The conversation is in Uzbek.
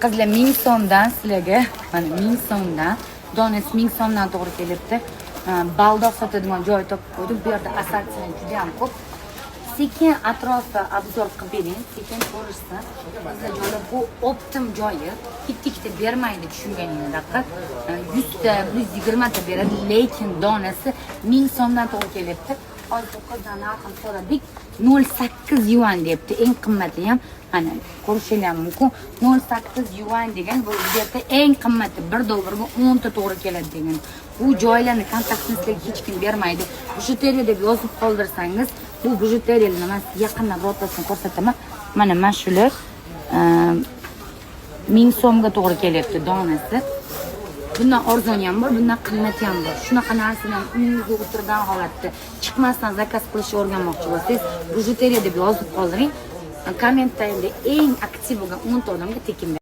Qizlar, 1000 so'mdan sizlarga, mana, 1000 so'mdan, donasi 1000 so'mdan to'g'ri kelyapti. Baldoq sotadigan joy topib qo'ydim. Bu yerda assortiment juda ham ko'p. Sekin atrofga обзор qilib bering, sekin ko'rishsin. Qizlar, joylar, bu оптом joyi, bitta ikkita bermaydi, tushunganingdaqa. 100 ta, 120 ta beradi, lekin donasi 1000 so'mdan to'g'ri kelyapti. Hozir qizdan narxini so'radik, 0,8 yuan deyapti. Eng qimmati ham, mana, ko'rishinglar ham mumkin, 0,8 yuan degan. Bu yerda eng qimmati 1 dollarga 10 ta to'g'ri keladi degan. Bu joylarni kontaktini sizlarga hech kim bermaydi. Bijuteriya deb yozib qoldirsangiz, bu bijuteriyani man sizga yaqindan birortasini ko'rsataman. Mana shular 1000 so'mga to'g'ri kelyapti donasi. Bundan arzoni ham bor, bundan qimmati ham bor. Shunaqa narsalarni uyingizda o'tirgan holatda, chiqmasdan заказ qilishni o'rganmoqchi bo'lsangiz, bijuteriya deb yozib qoldiring. Kommentariyada eng aktiv bo'lgan 10 ta odamga tekin.